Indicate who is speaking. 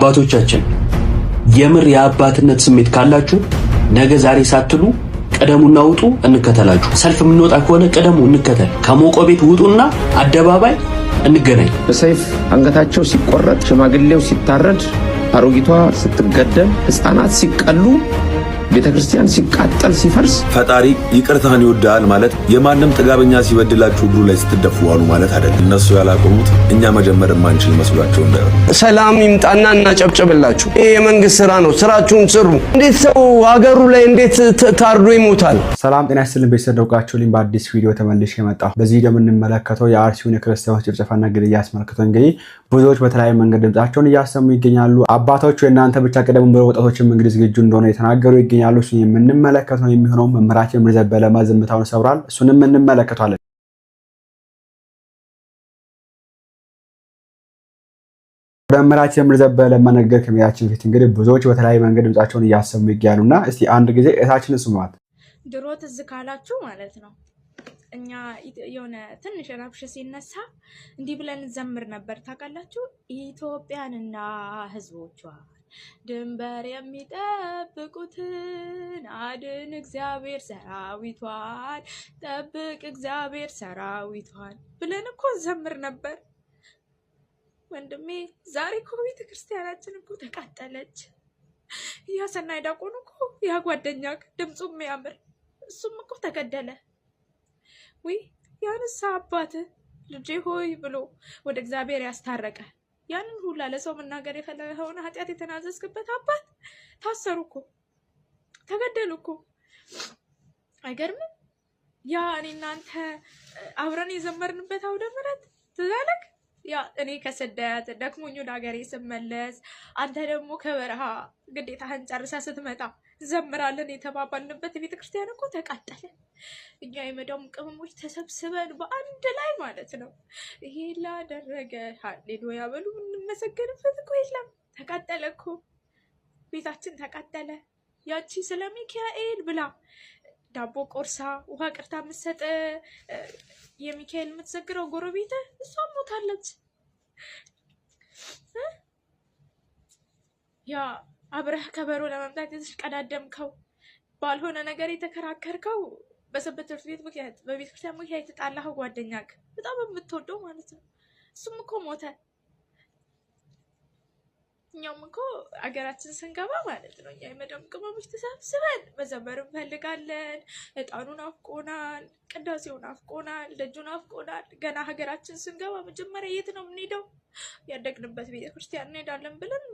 Speaker 1: አባቶቻችን የምር የአባትነት ስሜት ካላችሁ ነገ ዛሬ ሳትሉ ቀደሙና ውጡ፣ እንከተላችሁ። ሰልፍ የምንወጣ ከሆነ ቀደሙ እንከተል። ከሞቆ ቤት ውጡና አደባባይ እንገናኝ።
Speaker 2: በሰይፍ አንገታቸው ሲቆረጥ፣ ሽማግሌው ሲታረድ፣ አሮጊቷ ስትገደል፣ ሕፃናት ሲቀሉ፣ ቤተ ክርስቲያን ሲቃጠል ሲፈርስ፣
Speaker 3: ፈጣሪ ይቅርታን ይወዳል ማለት የማንም ጥጋበኛ ሲበድላችሁ እግሩ ላይ ስትደፉ ዋሉ ማለት አይደለም። እነሱ ያላቆሙት እኛ መጀመር የማንችል መስሏቸው እንዳይሆን።
Speaker 4: ሰላም ይምጣና እናጨብጭብላችሁ። ይሄ የመንግስት ስራ ነው። ስራችሁን ስሩ። እንዴት ሰው ሀገሩ ላይ እንዴት ታርዶ ይሞታል?
Speaker 5: ሰላም ጤና ይስጥልን ቤተሰብ ደውቃችሁልኝ በአዲስ ቪዲዮ ተመልሼ የመጣሁ። በዚህ ቪዲዮ የምንመለከተው የአርሲውን የክርስቲያኖች ጭፍጨፋና ግድያ አስመልክቶ እንግዲህ ብዙዎች በተለያየ መንገድ ድምጻቸውን እያሰሙ ይገኛሉ። አባቶቹ የእናንተ ብቻ ቅደሙ ብለው ወጣቶችም እንግዲህ ዝግጁ እንደሆነ የተናገሩ ይገኛሉ። እሱን የምንመለከት ነው የሚሆነው። መምህራችን ዘበለማ ዝምታውን ሰብሯል። እሱንም እንመለከተዋለን። ወደ መምህራችን ዘበለማ ንግግር ከመሄዳችን በፊት እንግዲህ ብዙዎች በተለያየ መንገድ ድምጻቸውን እያሰሙ ይገኛሉና እስቲ አንድ ጊዜ እታችንን ስሟት።
Speaker 6: ድሮ ትዝ ካላችሁ ማለት ነው፣ እኛ የሆነ ትንሽ ረብሽ ሲነሳ እንዲህ ብለን እንዘምር ነበር። ታውቃላችሁ? ኢትዮጵያንና ሕዝቦቿን ድንበር የሚጠብቁትን አድን እግዚአብሔር ሰራዊቷን፣ ጠብቅ እግዚአብሔር ሰራዊቷን ብለን እኮ እንዘምር ነበር። ወንድሜ፣ ዛሬ እኮ ቤተ ክርስቲያናችን እኮ ተቃጠለች። ያ ሰናይ ዲያቆን እኮ፣ ያ ጓደኛ ድምፁ የሚያምር፣ እሱም እኮ ተገደለ። ውይ፣ ያንሳ አባት ልጄ ሆይ ብሎ ወደ እግዚአብሔር ያስታረቀ፣ ያንን ሁላ ለሰው መናገር የፈለገውን ኃጢአት የተናዘዝክበት አባት ታሰሩ እኮ፣ ተገደሉ እኮ። አይገርምም? ያ እኔ እናንተ አብረን የዘመርንበት አውደ ምሕረት ትዝ አለህ? ያ እኔ ከስደት ደክሞኝ ወደ ሀገሬ ስመለስ፣ አንተ ደግሞ ከበረሃ ግዴታህን ጨርሰህ ስትመጣ ዘምራለን የተባባልንበት ቤተ ክርስቲያን እኮ ተቃጠለ። እኛ የመዳም ቅመሞች ተሰብስበን በአንድ ላይ ማለት ነው ይሄ ላደረገ ሀሌሉያ በሉ የምንመሰገንበት እኮ የለም። ተቃጠለ እኮ፣ ቤታችን ተቃጠለ። ያቺ ስለ ሚካኤል ብላ ዳቦ ቆርሳ ውሃ ቅርታ የምትሰጥ፣ የሚካኤል የምትዘግረው ጎረቤት እሷም ሞታለች። ያ አብረህ ከበሮ ለመምታት የተሽቀዳደምከው፣ ባልሆነ ነገር የተከራከርከው፣ በሰንበት ትምህርት ቤት ምክንያት በቤተ ክርስቲያን ምክንያት የተጣላኸው ጓደኛክ በጣም የምትወደው ማለት ነው፣ እሱም እኮ ሞተ። እኛም እኮ አገራችን ስንገባ ማለት ነው እኛ የመዳም ቅመሞች ተሰብስበን መዘመር እንፈልጋለን። እጣኑን አፍቆናል፣ ቅዳሴውን አፍቆናል፣ ደጁን አፍቆናል። ገና ሀገራችን ስንገባ መጀመሪያ የት ነው የምንሄደው? ያደግንበት ቤተክርስቲያን እንሄዳለን ብለን